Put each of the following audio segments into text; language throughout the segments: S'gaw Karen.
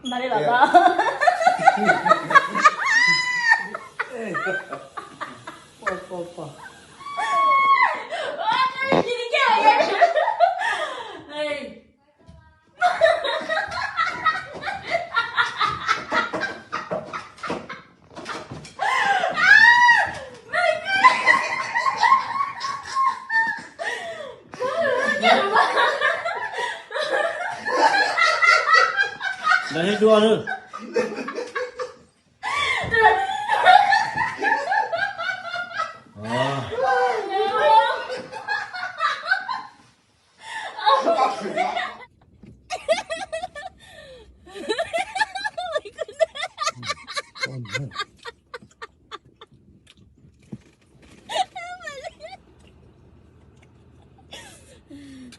မၤလၢလီၤဘၣ်. ပှၤပှၤပှၤ ဒီးဟဲဒိအီၤန့ၣ် တနံၤအံၤ နဟးအီၣ်မ့ၢ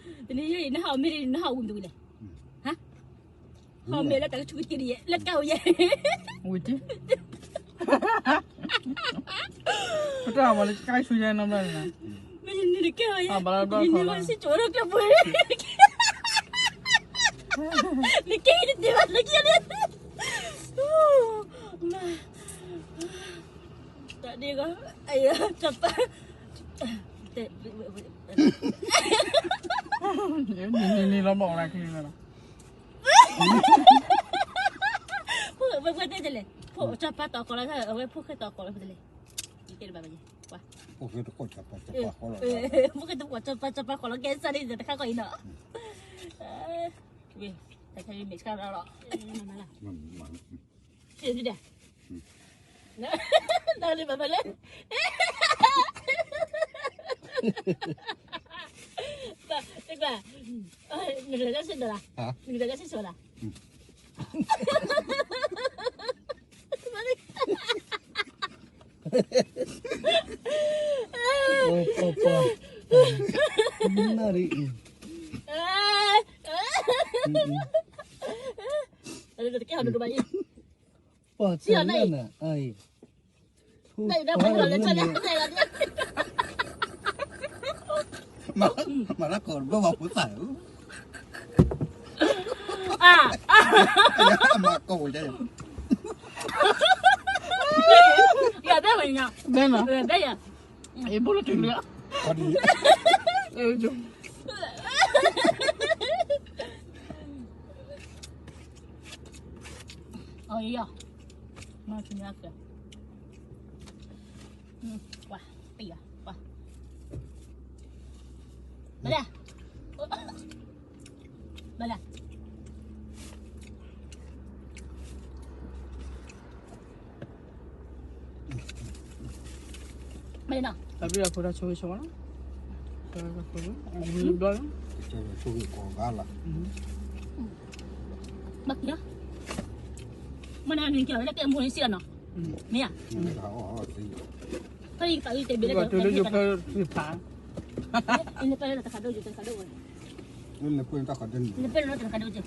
်ဒ်နဟးအီၣ်ဝံၤမ့ၢ်ဝံၤလဲၣ်, ဟးအီၣ်မ့ၢ်လၢတၢ်ကဆူးကတံၢ်ဒီး လၢတၢ်အိၣ်ယဲၢ်, ဝံၤတံၢ်, ပတၢ်မၤလၢကါဆူညါနီတဘျီန့ၣ်, မ့ၢ်နကဲဝဲယဲၢ်, နစံၣ်ကၠိဝဲဒၣ်ကျဲပူၤ, နကဲနတ့ဘၣ်လၢကဲန့ၣ်, မၤ တၢ်ဒ်ဂီၤ အယတပၢ် နံၤနံၤလီၤမၢ်အီၤလၢခံန့ၣ်လီၤ, ဖိဝဲတဲတလဲၣ်, ဖိကၠီပၢ်တီကိးလီၤ, အဝဲဖိၣ်ဃဲတီကိးလီၤဖဲတလဲၣ်, ယတဲတဘၣ်ဘၣ်ယဲၢ်, ဖိၣ်ဃဲတကိးကၠီပၢ်ကၠီပၢ်ဃီလီၤ, ဖိၣ်ဃဲတကိးကၠီပၢ်ကၠီပၢ်ဃီလီၤ, ကဲစၢ်န့ၣ်တခါကီၢ်အံၤနီၤ, ဝဲ တၢ်ခဲအံၤမ့ၢ်ဆှၢလီၤလီၤ စံးဒ်ဒၣ်, နလီၤဘၣ်ဖဲလဲၣ်, တကွၢ်, နကလဲၤတၢ်စံၣ်ဒီးလီၤ, နကလဲၤတၢ်စံၣ်စိၤလီၤ, ပှၤပှၤပှၤ, နၣ်ရံၣ်အံၤ, တကဲဟီဒိၣ်ဒိၣ်ဘၣ်အံၤ, ပှၤစံၣ်လီၤနၣ်အံၤ, မၤလၢကီၢ်ဘၣ်ဖိသၣ်, မၤကီၢ်ဝဲ, ယတဲဝဲညါ, ဘဲနီၤ, ဘဲယၤ, အဘိလၢတုၤလၢ, အယီၤ, မၤသ့ၣ်ညါကဲ, ပှၤ, ပှၤ, ဘဲလၢ, ဘဲလၢ မ့ၢ်နီၤ, တၢ်ဘျုးအဖိတၢ်ဆိၣ်ဂ့ၤဆိၣ်ဝါလီၤ, တၢ်ဘျုး, တၢ်ဆိၣ်ဂ့ၤကိးဂၤလီၤ, ဘၣ်က့ၤ, မ့ၢ်နၤနကဲဝဲလၢကဲမူၤန့ၣ်စံၣ်လီၤနီၤ, မ့ၢ်ဧါ, တၢ်အံၤကဘၣ်အံၤတဲဘၣ်လၢတၢ်ဖး, နပၢၢ်လၢတၢ်ခးဒိၣ်ယိာ်တၢ်ခးဒိၣ်ဝဲ, နပၢၢ်လၢတၢ်ခးဒိၣ်ယိာ်